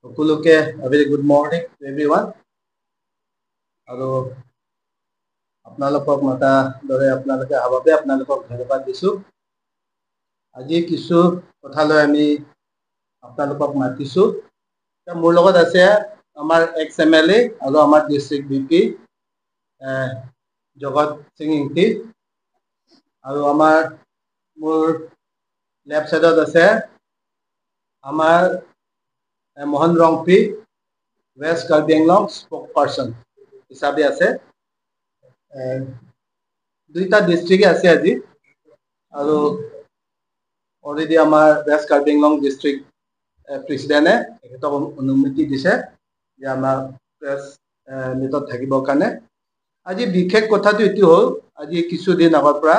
সকলোকে very good morning everyone. আৰু আপোনালোকক মাতা দৰে আপোনালোকে অহাৰ বাবে আপোনালোকক ধন্যবাদ দিছোঁ। আজি কিছু কথালৈ আমি আপোনালোকক মাতিছোঁ। মোৰ লগত আছে আমাৰ এক্স এমএলএ আৰু আমাৰ ডিষ্ট্ৰিক্ট ভিপি জগত সিং ইংতি আৰু আমাৰ মোৰ লেফ্ট চাইডত আছে আমাৰ Mohan Rongpi, West Karbi Anglong spokesperson হিচাপে আছে। দুইটা ডিষ্ট্ৰিক্টে আছে আজি আৰু অলৰেডি আমাৰ ৱেষ্ট কাৰ্বি আংলং ডিষ্ট্ৰিক্ট প্ৰেচিডেণ্টে তেখেতক অনুমতি দিছে যে আমাৰ প্ৰেছ মিটত থাকিবৰ কাৰণে। আজি বিশেষ কথাটো এইটো হ'ল, আজি কিছুদিন আগৰ পৰা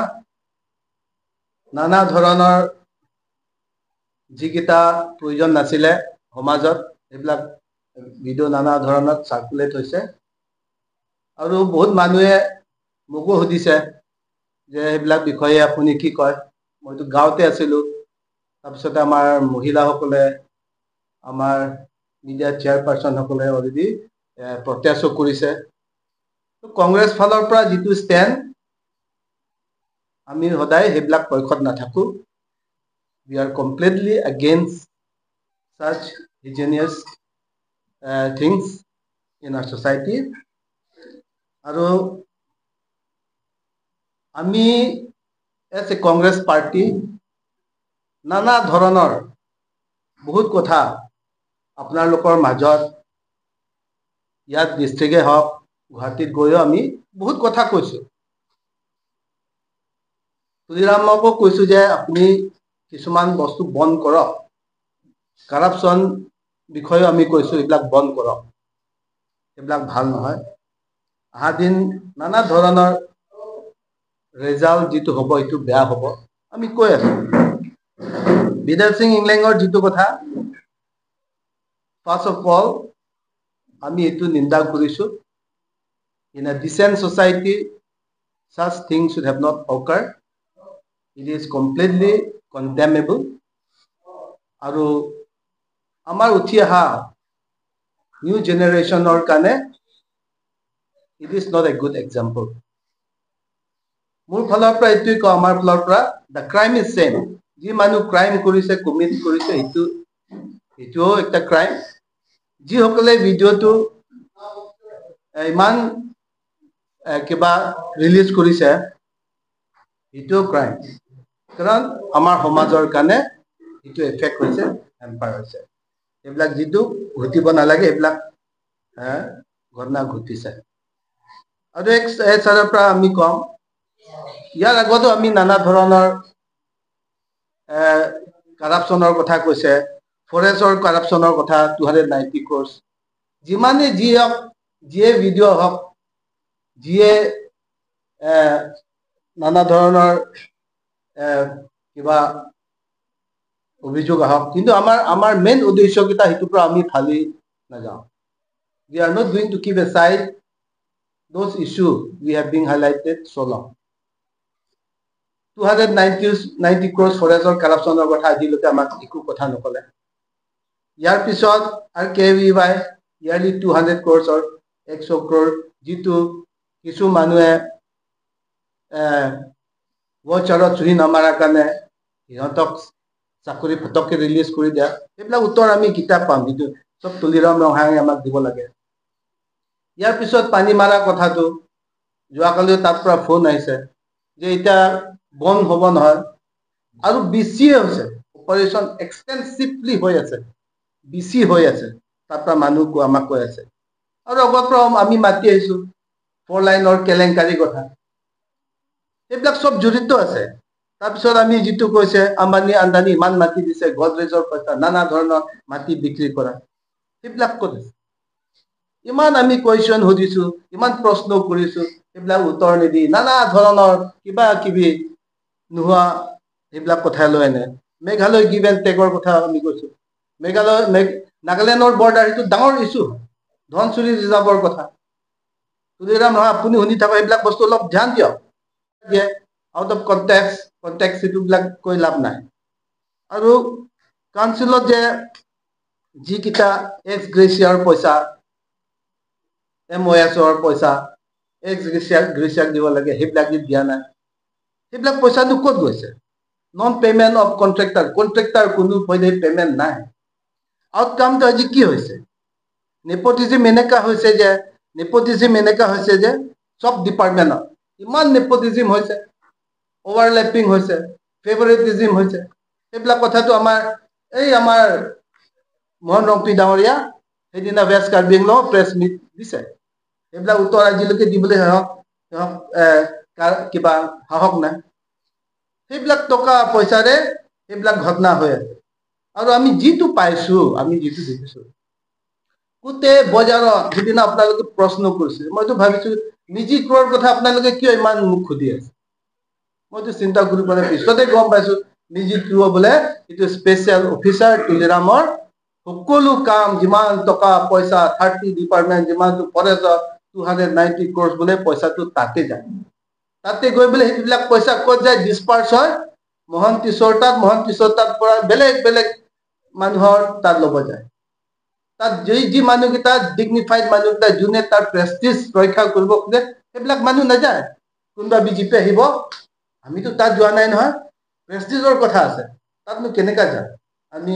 নানা ধৰণৰ যিকেইটা প্ৰয়োজন নাছিলে সমাজত, সেইবিলাক ভিডিঅ' নানা ধৰণত চাৰ্কুলেট হৈছে আৰু বহুত মানুহে মোকো সুধিছে যে সেইবিলাক বিষয়ে আপুনি কি কয়। মইতো গাঁৱতে আছিলোঁ। তাৰপিছতে আমাৰ মহিলাসকলে, আমাৰ মিডিয়া চেয়াৰপাৰ্চনসকলে অলৰেডি প্ৰটেষ্টো কৰিছে। কংগ্ৰেছ ফালৰ পৰা যিটো ষ্টেণ্ড, আমি সদায় সেইবিলাক পক্ষত নাথাকোঁ। We are completely against such heinous things in our society. আৰু আমি এজ এ কংগ্ৰেছ পাৰ্টি নানা ধৰণৰ বহুত কথা আপোনালোকৰ মাজত ইয়াত ডিষ্ট্ৰিক্টে হওক, গুৱাহাটীত গৈও আমি বহুত কথা কৈছোঁ। তুলিৰামকো কৈছোঁ যে আপুনি কিছুমান বস্তু বন্ধ কৰক। কাৰাপশ্যন বিষয়েও আমি কৈছোঁ, এইবিলাক বন্ধ কৰক, এইবিলাক ভাল নহয়। অহা দিন নানা ধৰণৰ ৰেজাল্ট যিটো হ'ব, সেইটো বেয়া হ'ব, আমি কৈ আছো। বিদেশ সিং ইংলেঙৰ যিটো কথা, ফাৰ্ষ্ট অফ অল আমি এইটো নিন্দা কৰিছো। In a decent society, such things should have not occur. It is completely condemnable. আৰু আমাৰ উঠি অহা নিউ জেনেৰেশ্যনৰ কাৰণে it is not a good example. মোৰ ফালৰ পৰা এইটোৱে কওঁ, আমাৰ ফালৰ পৰা the crime is same. যি মানুহ ক্ৰাইম কৰিছে, কমিট কৰিছে, সেইটোও এটা ক্ৰাইম। যিসকলে ভিডিঅ'টো ইমান কিবা ৰিলিজ কৰিছে, সেইটোও ক্ৰাইম, কাৰণ আমাৰ সমাজৰ কাৰণে সেইটো এফেক্ট হৈছে, হেম্পাৰ হৈছে। এইবিলাক যিটো ঘটিব নালাগে, এইবিলাক ঘটনা ঘটিছে। আৰু এক চাইডৰ পৰা আমি কম, ইয়াৰ আগতো আমি নানা ধৰণৰ কাৰাপশ্যনৰ কথা কৈছে, ফৰেষ্টৰ কাৰাপশ্যনৰ কথা, 290 ক্ৰ'ৰ্ছ। যিমানে যি হওক, যিয়ে ভিডিঅ' হওক, যিয়ে নানা ধৰণৰ কিবা অভিযোগ আহক, কিন্তু আমাৰ মেইন উদ্দেশ্যকেইটা, সেইটোৰ পৰা আমি ফালি নাযাওঁ। We are not going to keep aside those issue we have been highlighted so long. 290 crores ফৰেষ্টৰ কাৰাপশ্যনৰ কথা আজিলৈকে আমাক একো কথা নক'লে। ইয়াৰ পিছত আৰু কেভিৱাই ইয়াৰলি 200 ক্ৰ'ৰ্ছৰ 100 ক্ৰ'ৰ, যিটো কিছু মানুহে ভাউচাৰত চহী নামাৰাৰ কাৰণে সিহঁতক চাকৰি ফটককৈ ৰিলিজ কৰি দিয়া, সেইবিলাক উত্তৰ আমি কেতিয়া পাম? সেইটো চব তুলিৰাম ৰংহাঙে আমাক দিব লাগে। ইয়াৰ পিছত পানী মাৰা কথাটো, যোৱাকালিও তাৰ পৰা ফোন আহিছে যে এতিয়া বন্ধ হ'ব নহয় আৰু বেছিয়ে হৈছে, অপাৰেশ্যন এক্সটেনচিভলি হৈ আছে, বেছি হৈ আছে। তাৰ পৰা মানুহ আমাক কৈ আছে। আৰু আগৰ পৰা আমি মাতি আহিছো ফ'ৰ লাইনৰ কেলেংকাৰী কথা, সেইবিলাক চব জড়িত আছে। তাৰপিছত আমি যিটো কৈছে, আম্বানী আন্দানী ইমান মাটি দিছে, গডৰেজৰ পইচা, নানা ধৰণৰ মাটি বিক্ৰী কৰা, সেইবিলাক ক'ত আছে? ইমান আমি কুৱেশ্যন সুধিছো, ইমান প্ৰশ্ন কৰিছো, সেইবিলাক উত্তৰ নিদি নানা ধৰণৰ কিবা কিবি নোহোৱা সেইবিলাক কথা লৈ আনে। মেঘালয় গিভ এণ্ড টেকৰ কথা আমি কৈছো। মেঘালয়, নাগালেণ্ডৰ বৰ্ডাৰ, সেইটো ডাঙৰ ইছ্যু, ধনচিৰি ৰিজাৰ্ভৰ কথা। তুলিৰাম নহয়, আপুনি শুনি থাকক, সেইবিলাক বস্তু অলপ ধ্যান দিয়ক। দিয়ে আউট অফ কণ্টেক্স, সেইটোবিলাক কৈ লাভ নাই। আৰু কাউন্সিলত যে যিকেইটা এক্স গ্ৰেচিয়াৰ পইচা, এম অ' এছৰ পইচা এক্স গ্ৰেচিয়াক দিব লাগে, সেইবিলাক দিয়া নাই। সেইবিলাক পইচানো ক'ত গৈছে? Non payment of contractor, contractor কোনো পে'মেণ্ট নাই। আউটকামটো আজি কি হৈছে? নেপটিজিম এনেকুৱা হৈছে যে, নেপটিজিম এনেকুৱা হৈছে যে চব ডিপাৰ্টমেণ্টত ইমান নেপটিজিম হৈছে, অভাৰলেপিং হৈছে, ফেভৰেটিজিম হৈছে। সেইবিলাক কথাটো আমাৰ এই আমাৰ মোহন ৰংপি ডাঙৰীয়া সেইদিনা ৱেষ্ট কাৰ্বি আংলঙত প্ৰেছ মিট দিছে। সেইবিলাক উত্তৰ আজিলৈকে দিবলৈ সিহঁত কিবা সাহস নাই। সেইবিলাক টকা পইচাৰে সেইবিলাক ঘটনা হৈ আছে। আৰু আমি যিটো পাইছো, আমি যিটো দেখিছো গোটেই বজাৰত, সেইদিনা আপোনালোকে প্ৰশ্ন কৰিছে, মইতো ভাবিছো নিজি ক্ৰৰ কথা আপোনালোকে কিয় ইমান মোক সুধি আছে? মইতো চিন্তা কৰি পেলাই পিছতে গম পাইছো নিজি ক্ৰ বোলে এইটো স্পেচিয়েল অফিচাৰ তুলিৰামৰ সকলো কাম, যিমান টকা পইচা 30 ডিপাৰ্টমেণ্ট, যিমানটো ফৰেষ্টৰ 290 ক্ৰ'ৰ্ছ বোলে পইচাটো তাতে যায়। তাতে গৈ বোলে সেইবিলাক পইচা ক'ত যায়? ডিছপাৰ্চ হয় মোহন টিছৰ তাত, মোহন টিছৰ তাত পৰা বেলেগ বেলেগ মানুহৰ তাত ল'ব যায়। তাত যি যি মানুহকেইটা ডিগনিফাইড মানুহকেইটা, যোনে তাৰ প্ৰেষ্টিজ ৰক্ষা কৰিব খোজে, সেইবিলাক মানুহ নাযায়। কোনোবা বিজেপি আহিব, আমিতো তাত যোৱা নাই নহয়, প্ৰেষ্টিজৰ কথা আছে, তাতনো কেনেকা যাম? আমি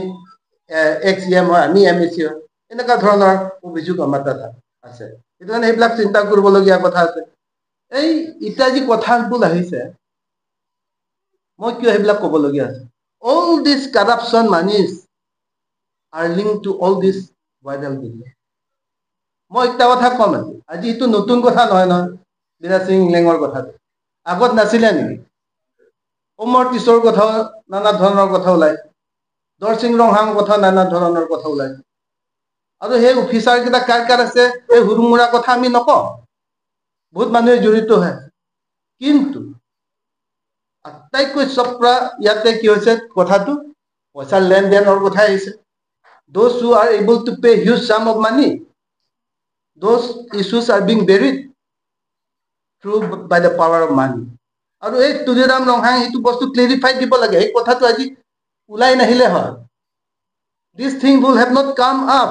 এক্স ই এম হয়, আমি এম এ চি হয়, এনেকুৱা ধৰণৰ অভিযোগ আমাৰ তাত আছে। সেইটো কাৰণে সেইবিলাক চিন্তা কৰিবলগীয়া কথা আছে। এই এতিয়া যি কথাবোৰ আহিছে, মই কিয় সেইবিলাক ক'বলগীয়া আছে? All this corruption monies are link to all this viral video. মই একটা কথা ক'ম আজি, আজি এইটো নতুন কথা নহয় নহয়, বিৰাজ সিং ইংলেঙৰ কথাটো আগত নাছিলে নেকি? অমৰ টিছৰ কথাও নানা ধৰণৰ কথা ওলায়, দৰচিং ৰংহাং কথা নানা ধৰণৰ কথা ওলায়। আৰু সেই অফিচাৰ কেইটা কাৰ কাৰ আছে, এই হুৰুমুৰা কথা আমি নকওঁ, বহুত মানুহে জড়িত হৈ আছে। কিন্তু আটাইতকৈ চব পৰা ইয়াতে কি হৈছে, কথাটো পইচাৰ লেনদেনৰ কথাই আহিছে। Those who are able to pay huge sum of money, those issues are being buried through by the power of money. আৰু এই তুলিৰাম ৰংহাং সেইটো বস্তু ক্লেৰিফাই দিব লাগে। এই কথাটো আজি ওলাই নাহিলে হয়, this thing will have not come up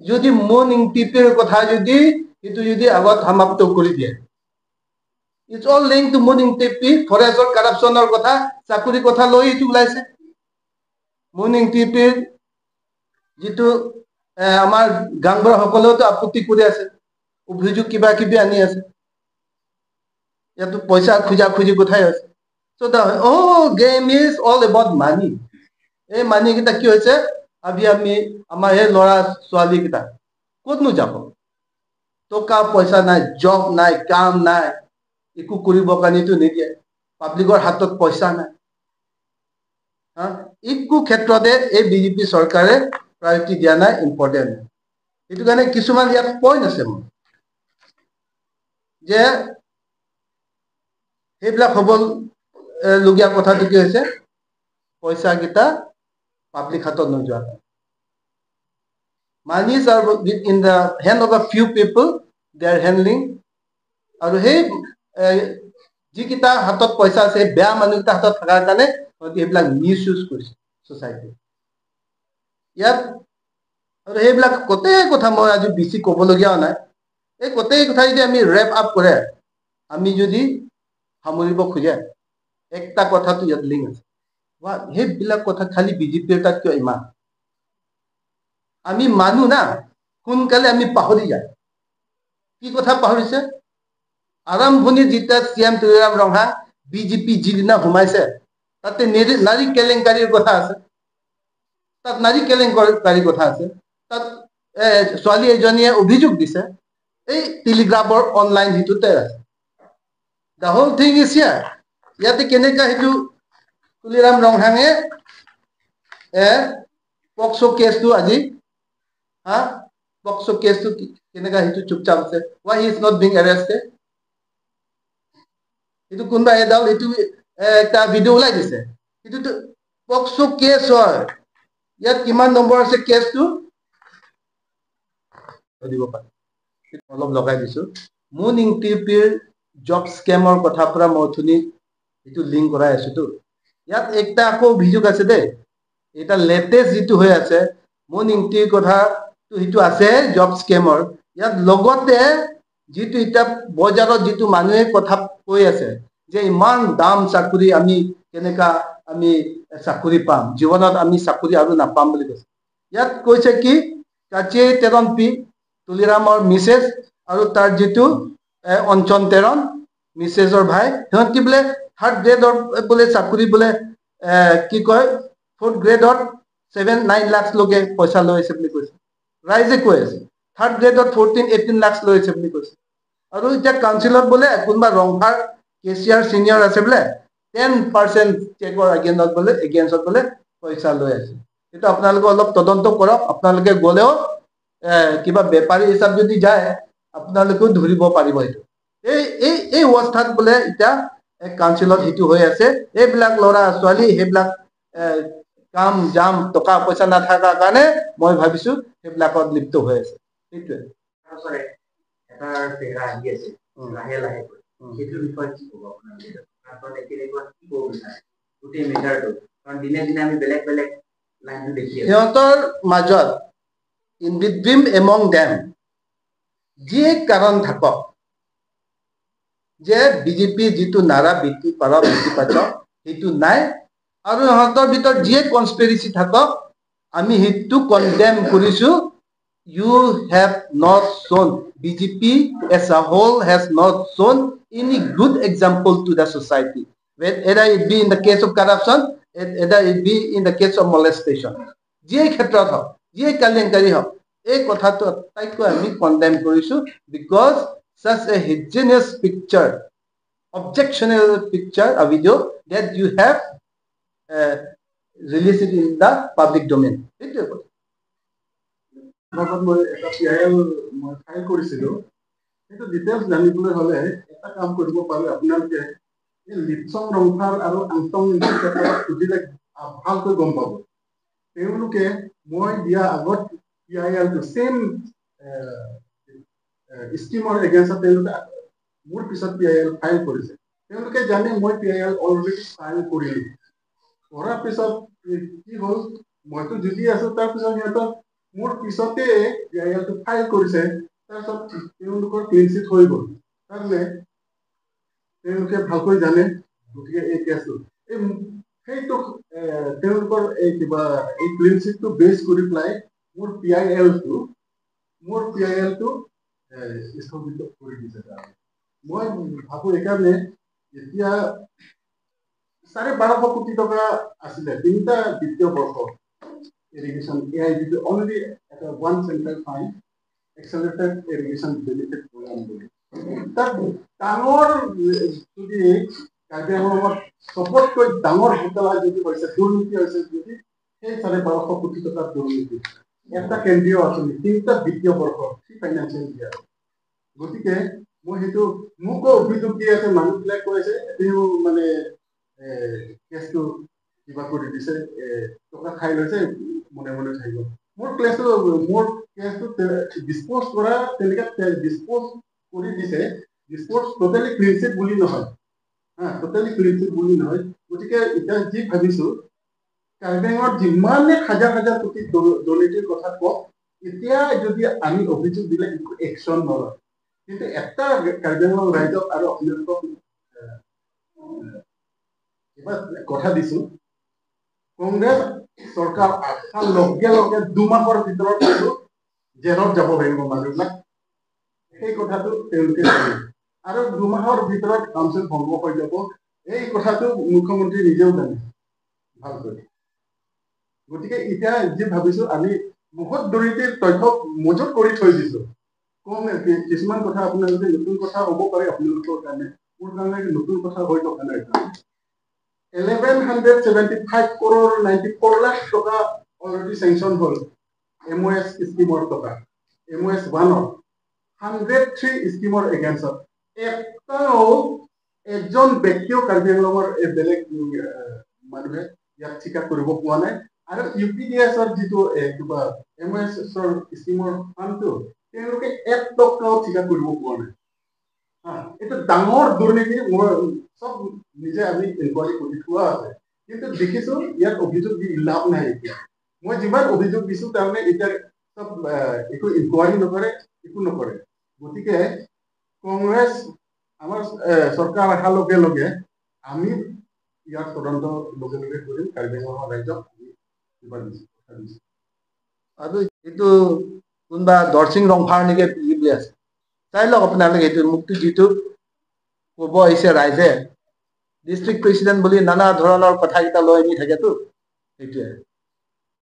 যদি মুন ইংটিপিৰ কথা যদি সেইটো যদি আগত সমাপ্ত কৰি দিয়ে। It's all link to মুন ইংটিপি, ফৰেষ্টৰ কাৰাপশ্যনৰ কথা, চাকৰি কথা লৈ এইটো ওলাইছে। মুন ইংটিপিৰ যিটো আমাৰ গাঁওবুঢ়াসকলেওতো আপত্তি কৰি আছে, অভিযোগ কিবা কিবি আনি আছে, ইয়াতো পইচা খোজা খুজি কথাই আছে। So the whole game is all about money. এই মানিকেইটা কি হৈছে, আজি আমি আমাৰ এই ল'ৰা ছোৱালীকেইটা ক'তনো যাব? টকা পইচা নাই, জব নাই, কাম নাই, একো কৰিবৰ কাৰণেতো নিদিয়ে, পাব্লিকৰ হাতত পইচা নাই। হা, একো ক্ষেত্ৰতে এই বিজেপি চৰকাৰে প্ৰায়ৰিটি দিয়া নাই, ইম্পৰ্টেণ্ট। সেইটো কাৰণে কিছুমান ইয়াত পইণ্ট আছে মোৰ যে সেইবিলাক হ'বলগীয়া কথাটো কি হৈছে, পইচাকেইটা পাব্লিক হাতত নোযোৱা। Monies are in the hand of a few people, they are handling. আৰু সেই যিকেইটা হাতত পইচা আছে, সেই বেয়া মানুহকেইটা হাতত থকাৰ কাৰণে সিহঁতি সেইবিলাক মিছ ইউজ কৰিছে ছ'চাইটি ইয়াত। আৰু সেইবিলাক গোটেই কথা মই আজি বেছি ক'বলগীয়াও নাই। এই গোটেই কথা যদি আমি ৰেপ আপ কৰে, আমি যদি সামৰিব খোজে, একটা কথাটো ইয়াত লিংক আছে। সেইবিলাক কথা খালি বিজেপিৰ তাত কিয় ইমান? আমি মানুহ না, সোনকালে আমি পাহৰি যায়। কি কথা পাহৰিছে? আৰম্ভণি যেতিয়া C M Tuliram Ronghang BJP যিদিনা সোমাইছে, তাতে নাৰী কেলেংকাৰীৰ কথা আছে, তাত নাৰী কেলেংকাৰীৰ কথা আছে, তাত ছোৱালী এজনীয়ে অভিযোগ দিছে, এই টেলিগ্ৰাফৰ অনলাইন যিটোতে আছে। The whole thing is here. ইয়াতে কেনেকা সেইটো তুলিৰাম ৰংহাঙে পক্সো কেছটো আজি, হা, পক্সো কেছটো কেনেকা সেইটো চুপচাপ আছে? Why he is not being arrested? সেইটো কোনোবা এডাল সেইটো এটা ভিডিঅ' ওলাই দিছে, সেইটোতো পক্সো কেছ হয়। ইয়াত কিমান নম্বৰ আছে কেছটো দিব পাৰে, অলপ লগাই দিছো। মুন ইংটিপিৰ জব স্কেমৰ কথা পৰা মই অথনি এইটো লিংক কৰাই আছোতো। ইয়াত একটা আকৌ অভিযোগ আছে দেই, এটা লেটেষ্ট যিটো হৈ আছে, মুন ইংতিৰ কথাটো সেইটো আছে জব স্কেমৰ। ইয়াত লগতে যিটো এতিয়া বজাৰত যিটো মানুহে কথা কৈ আছে যে ইমান দাম চাকৰি, আমি কেনেকা আমি চাকৰি পাম, জীৱনত আমি চাকৰি আৰু নাপাম বুলি কৈছে। ইয়াত কৈছে কি কাচে তেৰণ পি তুলিৰামৰ মিছেছ আৰু তাৰ যিটো অঞ্চন তেৰণ মিছেছৰ ভাই, সিহঁতি বোলে থাৰ্ড গ্ৰেডৰ বোলে চাকৰি বোলে কি কয় ফ'ৰ্থ গ্ৰেডত 7-9 লাখ লোকে পইচা লৈ আছে বুলি কৈছে। ৰাইজে কৈ আছে থাৰ্ড গ্ৰেডত 14-18 লাখ লৈ আছে বুলি কৈছে। আৰু এতিয়া কাউন্সিলত বোলে কোনোবা ৰংফাৰ কেচিয়াৰ চিনিয়ৰ আছে বোলে 10% চেকৰ এগেইনষ্টত বোলে পইচা লৈ আছে। সেইটো আপোনালোকে অলপ তদন্ত কৰক। আপোনালোকে গ'লেও কিবা বেপাৰী হিচাপ যদি যায় আপোনালোকেও ধৰিব পাৰিব। এইটো এই এই এই অৱস্থাত বোলে এতিয়া কাউন্সিলত সেইটো হৈ আছে। এইবিলাক ল'ৰা ছোৱালী সেইবিলাক কাম জাম টকা পইচা নাথাকাৰ কাৰণে মই ভাবিছো সেইবিলাকত লিপ্ত হৈ আছে। সেইটোৱে সিহঁতৰ মাজত ইন বিটুইন এমং দেম যিয়ে কাৰণ থাকক যে বিজেপি যিটো নাৰা বৃত্তি পাৰ বৃত্তি পাচ সেইটো নাই, আৰু সিহঁতৰ ভিতৰত যিয়ে কনস্পিৰেচি থাকক আমি সেইটো কনডেম কৰিছো। You have not shown, BJP as a whole has not shown any good example to the society, either it be in the case of corruption, either it be in the case of molestation. যিয়ে ক্ষেত্ৰত হওক, যিয়ে কেলেংকাৰী হওক, এই কথাটো আটাইতকৈ আমি কনডেম কৰিছো। Because such a heinous picture, objectionable picture, a video that you have released it in the public domain. সেইটোৱে কথা। মই এটা পি I L মই ফাইল কৰিছিলোঁ, সেইটো ডিটেইলছ জানিবলৈ হ'লে এটা কাম কৰিব পাৰে আপোনালোকে, এই লিপচং ৰংফাৰ আৰু আংটং সুধিলে ভালকৈ গম পাব। তেওঁলোকে মই দিয়া আগত পি আই এলটো ছেম স্কিমৰ এগেইনষ্টত তেওঁলোকে মোৰ পিছত পি I L file কৰিছে। তেওঁলোকে জানে মই P I L already file কৰিলোঁ। কৰাৰ পিছত কি হ'ল, মইতো যুঁজি আছো, তাৰপিছত সিহঁতৰ মোৰ পিছতে পি আই এলটো ফাইল কৰিছে, তাৰপিছত তেওঁলোকৰ ক্লিন চিট হৈ গ'ল। তাৰমানে তেওঁলোকে ভালকৈ জানে। গতিকে এই কেছটো এই সেইটো তেওঁলোকৰ এই কিবা এই ক্লিন চিটটো বেছ কৰি পেলাই মোৰ পি আই এলটো স্থগিত কৰি দিছে। মই ভাবো এইকাৰণে এতিয়া 1250 কোটি টকা আছিলে তিনিটা বিত্তীয় বৰ্ষ irrigation A I D only এটা one central fund accelerated irrigation benefit programme বুলি। তাত ডাঙৰ যদি কাৰ্বি আংলঙত চবতকৈ ডাঙৰ ঘোটালা যদি হৈছে, দুৰ্নীতি হৈছে যদি, সেই 1250 কোটি টকাৰ দুৰ্নীতি এটা কেন্দ্ৰীয় আঁচনি তিনিটা বিত্তীয় বৰ্ষ থ্ৰী ফাইনেন্সিয়েল ইয়াৰ। গতিকে মই সেইটো মোকো অভিযোগ দি আছে, মানুহবিলাক কৈ আছে তেওঁ মানে কেছটো কিবা কৰি দিছে, টকা খাই লৈছে, মনে মনে থাকিব। মোৰ কেছটো ডিছপ'জ কৰা তেনেকে ডিছপ'জ কৰি দিছে, ডিছপ'জ টোটেলি ক্লিন চিট বুলি নহয়, হা টোটেলি ক্লিন চিট বুলি নহয়। গতিকে এতিয়া যি ভাবিছো, কাৰ্বি আংলঙত যিমানে হাজাৰ হাজাৰ কোটি দুৰ্নীতিৰ কথা কওক, এতিয়া যদি আমি অভিযোগ দিলে একো একশ্যন নলয়। কিন্তু এটা কাৰ্বি আংলং ৰাইজক আৰু আপোনালোকক কিবা কথা দিছো, কংগ্ৰেছ চৰকাৰ অহাৰ লগে লগে 2 মাহৰ ভিতৰত কিন্তু জেলত যাব লাগিব মানুহবিলাক, সেই কথাটো তেওঁলোকে জানে। আৰু 2 মাহৰ ভিতৰত কাউন্সিল ভংগ হৈ যাব, এই কথাটো মুখ্যমন্ত্ৰী নিজেও জানে ভালকৈ। গতিকে এতিয়া যি ভাবিছো, আমি বহুত দুৰ্নীতিৰ তথ্য মজুত কৰি থৈ দিছো। কম কিছুমান কথা আপোনালোকে নতুন কথা হ'ব পাৰে আপোনালোকৰ কাৰণে, মোৰ কাৰণে নতুন কথা হৈ থকা নাই। 1175 crore 94 lakh টকা অলৰেডি চেংচন হ'ল এম অ' এছ স্কিমৰ টকা, এম অ' এছ 1ৰ 103 স্কিমৰ এগেইনষ্টত এটাও এজন ব্যক্তিও কাৰ্বি আংলঙৰ এই বেলেগ মানুহে ইয়াত স্বীকাৰ কৰিব পোৱা নাই। আৰু ইউ পি ডি এছৰ যিটো কিবা এম অ' এছৰ স্কিমৰ ফাণ্ডটো তেওঁলোকে 1 টকাও স্বীকাৰ কৰিব পোৱা নাই। এইটো ডাঙৰ দুৰ্নীতি, মই চব নিজে আমি ইনকুৱাৰী কৰি থোৱা আছে, কিন্তু দেখিছো ইয়াত অভিযোগ দি লাভ নাই। এতিয়া মই যিমান অভিযোগ দিছো, তাৰমানে এতিয়া চব একো ইনকুৱাৰী নকৰে, একো নকৰে। গতিকে কংগ্ৰেছ আমাৰ চৰকাৰ অহাৰ লগে লগে আমি ইয়াৰ তদন্ত লগে লগে কৰিম। কাৰ্বি আংলঙৰ ৰাইজক আমি কিবা দিছোঁ, কথা দিছোঁ। আৰু এইটো কোনোবা দৰচিং ৰংফাৰ নেকি বুলি আছে, চাই লওক আপোনালোকে। সেইটো মোকতো যিটো ক'ব আহিছে ৰাইজে, ডিষ্ট্ৰিক্ট প্ৰেচিডেণ্ট বুলি নানা ধৰণৰ কথাকেইটা লৈ আনি থাকেতো, সেইটোৱে।